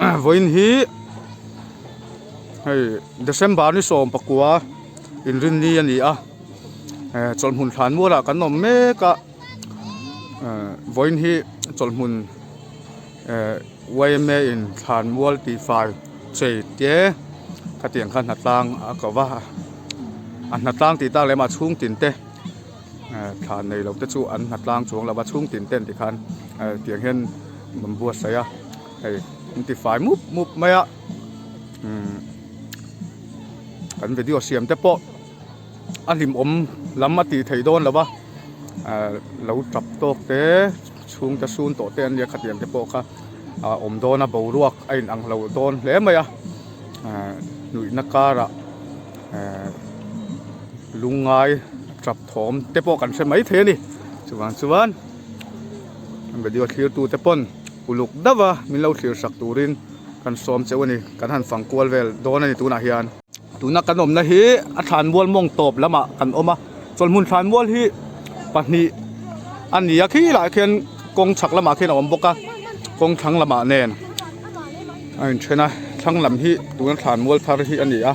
Vawiin hi hei December ni 19 inrinni a ni a chawlhhmun thlan mualah kan awm mek a vawiin hi chawlhhmun yma in thlan mual tih fai chei te khatiang kha hnatlang a ko va a hnatlang tih tak leh mah chhung tin te. Thla nei lo te chu an hna tlang chuang lo va chhung tin ten tikhan tiang hian an buatsaih a hei an ti fai mup mup mai a umm kan video siam te pawh a hlimawm lam a tih theih dawn lo va lo tap tawk te chhung te sun tawh te an nia khatiang te pawh kha a awm dawn a boruak a in ang lo dawn hle mai a nuihna karah. Lungngai tap thawm te pawh kan hre mai thei a ni chuvang chuan video thlir tu te pawn uluk deuh a min lo thlir sak turin kan sawm cheu a ni kan han fang kual vel dawn a ni tunah hian. Tuna kan awmna hi a thlanmual mawng tawp lamah kan awm a chawlhmun thlanmual hi pahnih a ni a khilaiah khian kawng chhak lamah khian a awm bawk a kawng thlang lamah nen. A inthen a thlang lam hi tuna thlan mual thar hi a ni a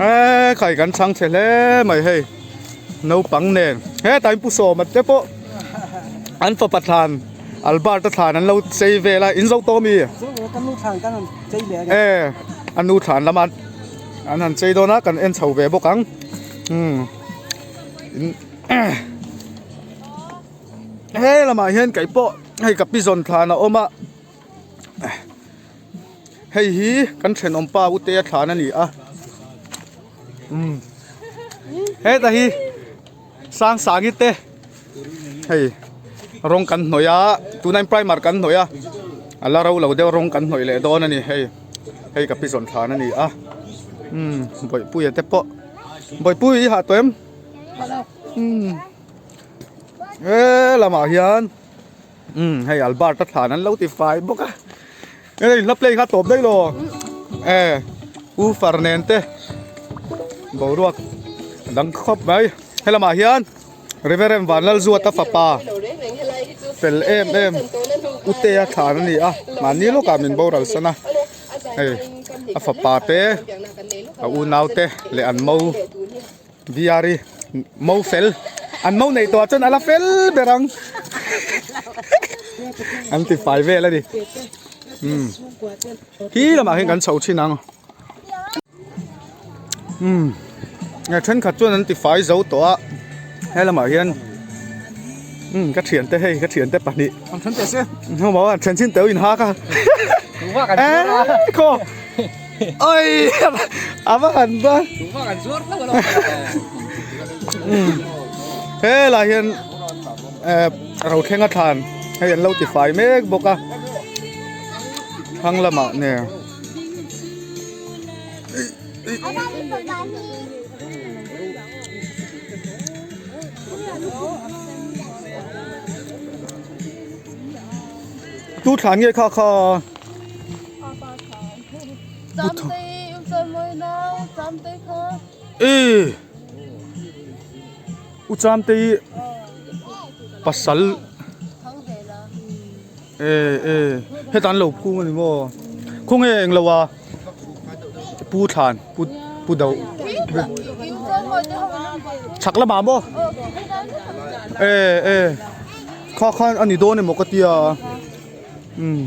eee khai kan chhang chhe hle mai hei naupang nen hetah in pu sawma te pawh an fapa thlan Albert a thlan an lo chei vel a in zo tawh ami e a nu thlan lama an han chei dawn a kan en chho ve bawk ang umm he lamah hian kei pawh hei ka pi zawn thlan a awm a hei hi kan thenawm pa u te a thlan a ni a umm heta hi Sangsangi te hei rawng kan hnawih a tunah hian primer kan hnawih a a la ro lo deuh rawng kan hnawih leh dawn a ni hei hei ka pi zawn thlan a ni a umm bawihpuia te pawh bawihpui i hah tawh em umm. He lamah hian umm hei Albert a thlan an lo ti fai bawk a hei hla play kha tawp daih lo e u far nen te boruak a dang khawp mai he lamah hian Reverend Vanlalzuata fapa fel em em u te a thlan a ni a mahni lawkah min boral san a hei a fapa te a unau te leh an mo. Diary mo fel an mo neih tawh ah chuan a la fel ber ang an ti fai vel a ni umm khi lamah hian kan chho thin ang umm thenkhat chuan an ti fai zo tawh a he lamah hian umm ka thiante hei ka thiante pahnih an then chin teuh in hak a khaw. Oi a va han va helai hian eh rothleng a thlan hei an lo ti fai mek bawk a thlang lamah nen. Tu thlan nge kha kha. E u Chamtei pasal e e heta an lo phung a ni maw khawnge englo a pu thlan pu pu do chhak lamah maw e e kha khan a ni dawn emaw ka tia umm.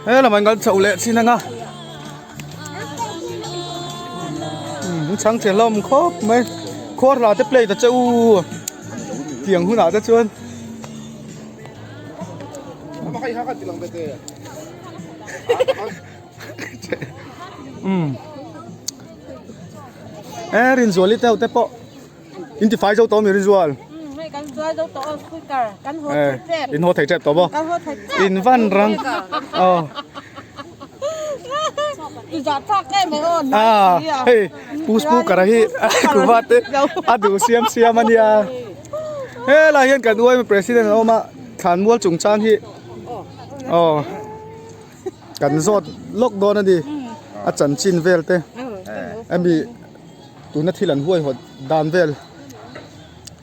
He lamah in kan chhoh leh chin anga umm chhang che hlawm khawp mai khuar hla te play ta che u tiang hunah te chuan umm e Rinzuali te ho te pawh. In ti fai zo tawh mi Rinzual? Hei kan zual zo tawh aw speaker kan haw thei tep. In haw thei tep tawh maw? Kan haw thei tep. In van rang. Aw. I zah thlak em mai aw. Ah, hei pu speaker a hi kuva te a duh siam siam a nia. Helai hian kan uaima president a awm a thlanmual chungchang hi aw kan zawt lawk dawn a ni a chanchin vel te ami Tuna thil an huaihawt dan vel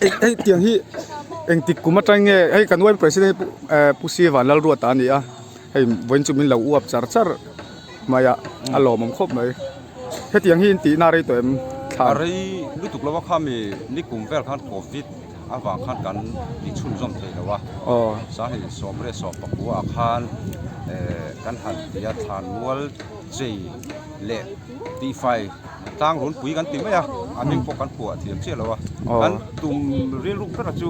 hei hei tiang hi Engtik kum atang nge hei kan uai president hi eh Pu Sivan Lalruata a ni a hei vawiin chu min lo uap char char mai a a lawmawm khawp mai hetiang hi in tihna rei tawh em thlan. A rei lutuk lo a khami nikum vel khan covid avang khan kan ti chhunzawm thei lo a sahni sawmriat sawmpakua ah khan eh kan han ti a thlan mual chei leh tihfai tlang runpui kan ti mai a a hming pawh kan phuah thiam chiah lo a kan tum rilru ber chu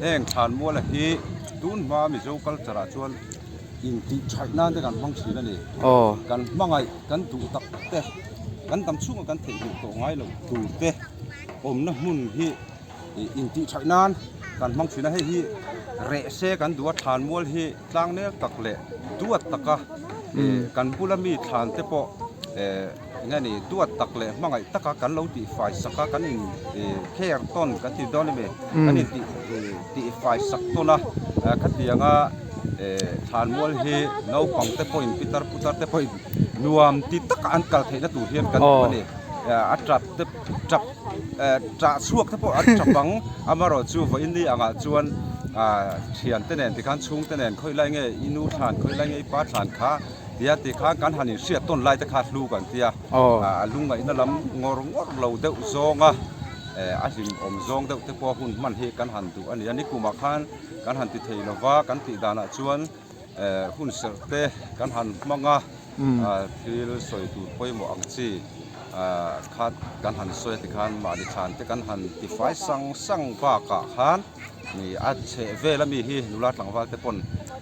heng thlan muala hi tun hma Mizo culture ah chuan intih thaih nan te kan hmang thin a ni kan hmangaih kan duh tak te kan dam chhunga kan theihnghilh tawh ngai loh tur te awmna hmun hi ih intih thaih nan kan hmang thin a hei hi reh se kan duh a thlan mual hi tlang nel tak leh duat taka ih kan bula mi thlan te pawh eh eng nge ni duat tak leh hmangaih taka kan lo tih fai sak a kan in ih care tawn kan ti dawn emi kan in tih ih tih fai sak tawn a khatianga eh thlan mual hi naupang te pawhin pitar putar te pawhin nuam ti taka an kal theihna tur hian kan duh a ni a tap te tap eh tah chhuak te pawh an tap ang amaherawhchu vawiin ni angah chuan ah thiante nen tikhan chhungte nen khawi lai nge i nu thlan khawi lai nge i pa thlan kha tia tikhan kan han inhriat tawn lai te kha hlu kan tia ah a lungngaihna lam ngawr ngawr lo deuh zawng a eh a hlim awm zawng deuh te pawh hun hman hi kan han duh a ni a nikumah khan kan han ti thei lova kan tih danah chuan eh hun serh te kan han hmang a ah thil sawi tur pawimawh ang chi ah kha kan han sawi a tikhan mahni thlan te kan han tifai sang sang bakah khan ih a chheh vel ami hi nula tlangval te pawn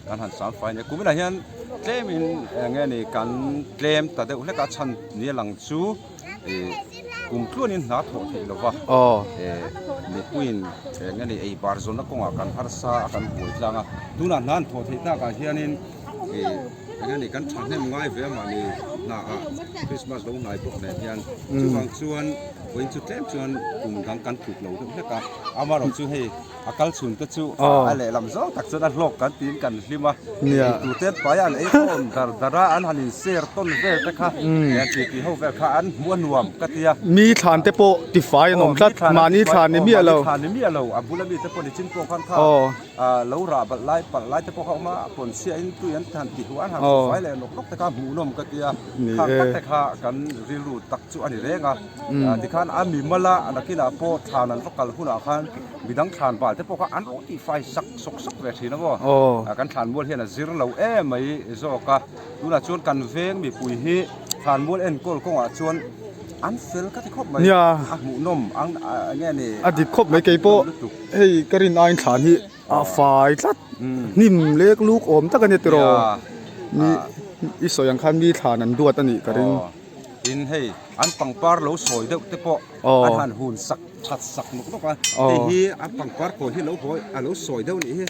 kan han sam fai a ni kuminah hian tlemin eng nge ni kan tlem ta deuh hlek a chhan ni a lang chu. Ih kum tluanin hna thawh theih lova eh mipuiin eng nge ni ei bar zawnna kawngah kan harsa a kan buai tlang a tunah hna an thawh theih takah hianin ih eng nge ni kan thahnem ngai ve a mahni hna ah Christmas lo hnai bawk nen hian chuvang chuan vawiin chu tlem chuan kum dang kan tluk lo deuh hlek a amaherawh chu hei. A kal chhun te chu a lehlam zawng tak chuan a hlawk kan tiin kan hlim a, eitur te an pai a an ei khawm dar dar a, an han in share tawn vel te kha an ti ti ho vel kha an hmuh a nuam ka ti a. Mi thlan te pawh tifai an awm tlat, mahni thlan ni miah lo. Mahni thlan ni miah lo, a bula mi te pawh ni chin pawh khan kha lo rah balh lai palh lai te pawh kha a awm a, pawn chhiah in tui an han ti huh a, an han fai leh nawk nawk te kha hmuhnawm ka ti a, khang tak te kha kan rilru tak chu a ni reng a. Tikhan a mi mala nakinah pawh thlan an va kal hunah khan midang thlan bal te pawh kha an rawn tihfai sak sawk sawk ve thin a maw. Kan thlan mual hian a zir lo em mai zawk a, tunah chuan kan veng mipui hi thlan mual enkawl kawngah chuan an fel ka ti khawp mai, a hmuhnawm ang eng nge ni. A dik khawp mai kei pawh hei ka rin aiin thlan hi a fai tlat hnim lek luk awm tak a ni tiraw mi i sawi ang khan mi thlan an duat a nih ka ring. Tin hei an pangpar lo sawi deuh te pawh an han hun sak that sak nawk nawk a, hei hi an pangpar kawi hi lo hawi a lo sawi deuh anih hi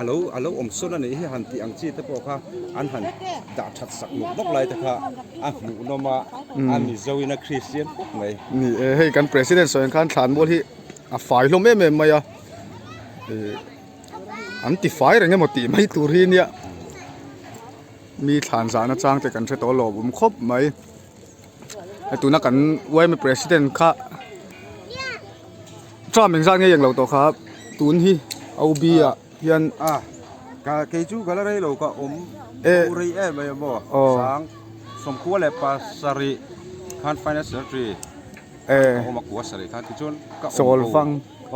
a lo a lo awm sawn anih hi han tih ang chi te pawh kha an han dah that sak nawk nawk lai te kha a hmuhnawm a, a Mizo in a Kristian khawp mai. Ni e, hei kan President sawi ang khan thlan mual hi a fai hlawm em em mai a, ih an ti fai reng emaw tih mai tur hi nia. Mi thlan zahna chang te kan hre tawh lawm awm khawp mai hei tuna kan yma president kha term engzat nge englo tawh kha tun hi OB ah hian a ka kei chu ka la rei lo ka awm rei em em a maw sang sawmkhua leh pasarih khan finance secretary ka awm a kua sarih khan tichuan ka awm bo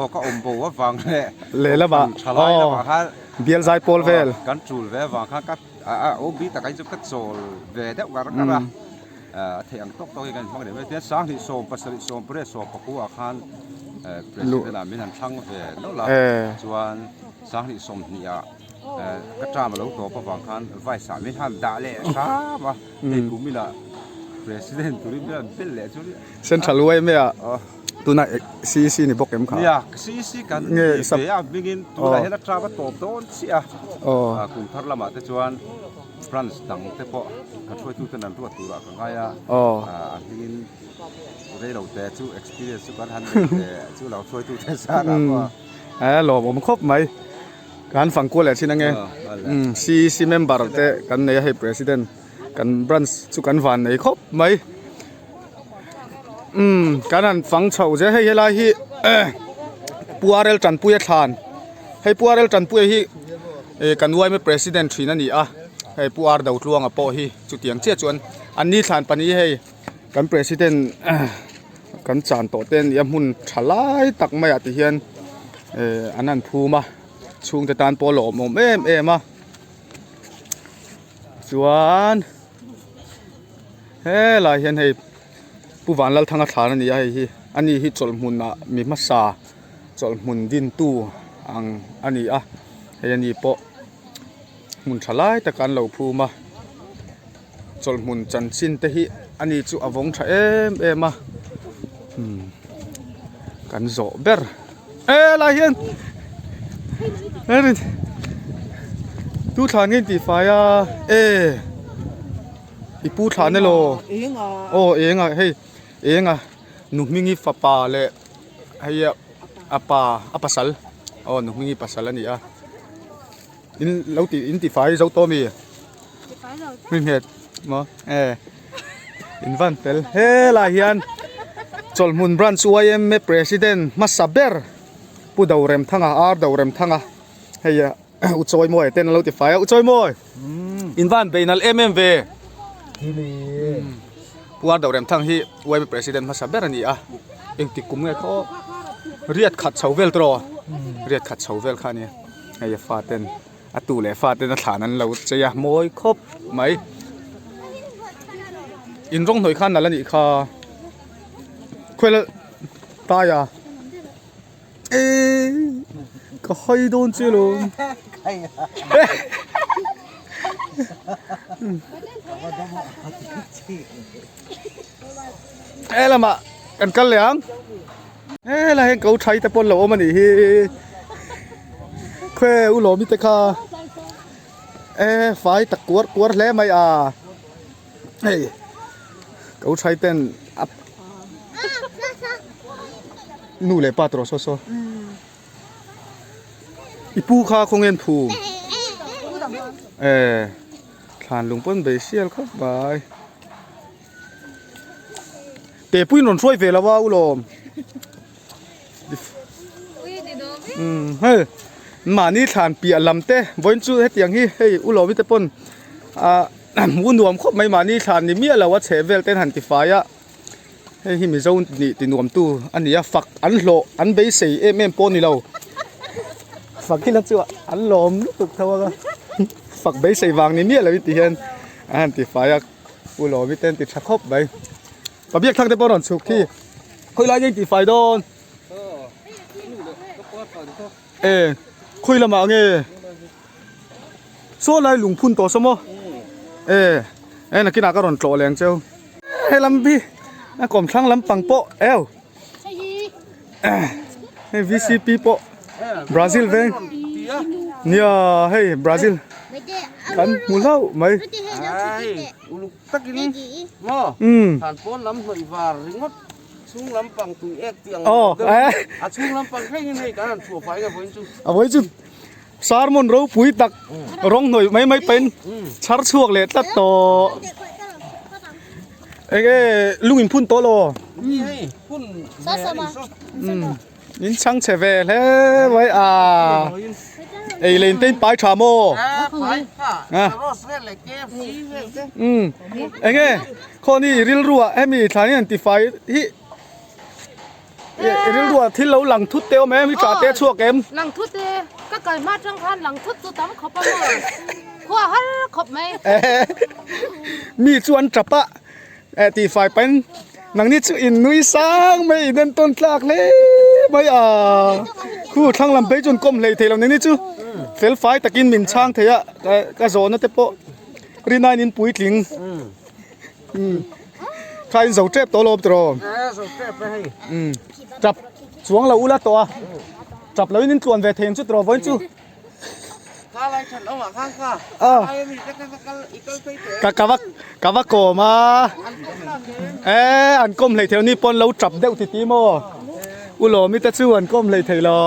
aw ka awm bo avang leh lehlamah thalai lamah khan bial zai pawl vel kan tul ve avang khan ka a OB tak hi chu ka chawl ve deuh ngar ngar a a theih ang tawk tawk hi kan hmang leh mai tian sanghnih sawm pasarih sawm pariat sawm pakua ah khan president ah min han thlang ve nawlh a chuan sanghnih sawmhnih ah ka term a lo tawp avang khan vice ah min han dah leh hram a hei kuminah president turin min han bel leh chu Central yma ah tuna CEC ni bawk em kha? Nia, CEC kan ni ve a hmingin tunah hian a term a tawp dawn chiah a, kum thar lamah te chuan branch dang te pawh kan hruaitu ten an ruat turah ka ngai a, a hmingin reilo te chu experience chu kan han nei ve chu lo hruaitu te zarah pawh a. A lawmawm khawp mai, kan fang kual leh thin ange, CEC member te kan nei a hei president kan branch chu kan van nei khawp mai. Umm kan han fang chho zel hei helai hi puarel tanpuia thlan. Hei Pu RL Tanpuia hi eh kan yma president thin a ni a, hei Pu R Dotluanga pawh hi chutiang chiah chuan an ni thlan pahnih hei kan president kan chan tawh te a ni a hmun tha lai tak maiah ti hian eh an han phum a chhungte tan pawh a lawmawm em em a chuan helai hian hei Pu Vanlalthanga thlan a ni a hei hi ani hi chawlhmunah mi hmasa chawlhmun dintu ang a ni a hei ani pawh hmun tha lai tak an lo phum a chawlhmun chanchin te hi ani chu a vawng tha em em a umm kan zawh ber helai hian tu thlan nge tih fai a e i pu thlan elaw aw eng a hei eng a nu hmingi fapa leh hei a pa a pasal aw nu hmingi pasal a ni a in lo tih in tifai zo tawh ami hmi nghet maw e in van fel helai hian chawlhmun branch yma president hmasa ber pu Doremthanga R Doremthanga hei a u Chawimawi ten a lo tifai a u Chawimawi in van bei nalh em em ve pu R Doremthanga hi yma president hmasa ber a ni a engtik kum nge kha aw riat khat chho vel tawh riat khat chho vel kha a nia. Hei a faten a tu leh faten a thlan an lo chei a mawi khawp mai in rawng hnawih khan nalh a nih kha khawi la tai a eee ka hawi dawn che lo he lamah kan kal leh ang. Helai hian ko thai te pawn lo awm a nih hi khaw u lawmi te kha e fai tak kuar kuar hle mai a hei ko thai ten a nu leh pa tawh saw saw i pu kha khawnge an phum e thlan lung pawn bei sial khawp mai. Te puiin rawn hruai ve lo a ulawm. Umm hei mahni thlan piah lam te vawiin chu hetiang hi hei ulawmi te pawn ah hmuh nuam khawp mai mahni thlan ni miah lo a chheh vel ten han ti fai a hei hi mizo nih ti nuam tu a ni a fak an hlawh an beisei em em pawh a ni lo fak hi la chu an lawm lutuk tho ang a fak beisei vang ni miah lo in ti hian an han ti fai a. U Lawmi te an ti tha khawp mai. Pa biak thlang te pawh rawn chhuk khi. Khawi lai nge in tihfai dawn? E khawi lamah nge? Saw lai lungphun tawh saw maw? E e nakinah ka rawn tlawh leng cheu. Helam hi a kawmthlang lampang pawh eu. Hei VCP pawh Brazil veng nia hei Brazil kan hmu hlauh mai uluk takin maw han pawn lam hnawih var ringawt chhung lampang tui ek tih ang a chhung lampang thlengin hei kan han chhuah fai nge vawiin chu a vawiin chu sermon ropui tak rawng hnawih mai mai pahin chhar chhuak leh tlat tawh. Eng e lung in phun tawh lo. In chhang chhe ve hle mai a. Ei lein te in pai tha maw? Um eng e khawni rilru ah hemi thlan hian ti fai hi rilru ah thil lo lang thut te awm em i tah te a chhuak em? Lang thut e ka kal hma tang khan lang thut chu tam khawp a maw khua har khawp mai. Mi chu an tap a eh tih fai pahin nangni chu in nui sang mai in en tawn tlak hle mai a khu thlang lam phei chu an kawm hlei thei lo nangni chu fel fai takin min chhang thei a ka zawhna te pawh rinaiin in puitling. Kha in zo tep tawh lo tiraw? Zo tep e hei. Tap chuang lo ula tawh a. Tap lo in in tluan ve thei ang chu tiraw vawiin chu. Kha lai than awm ah khan kha. Ai ami te kha kal i kal phei teh. Ka ka va ka va kawm a. E an kawm hlei thei ni pawn lo tap deuh ti ti maw. U Lawmi te chu an kawm hlei thei lo.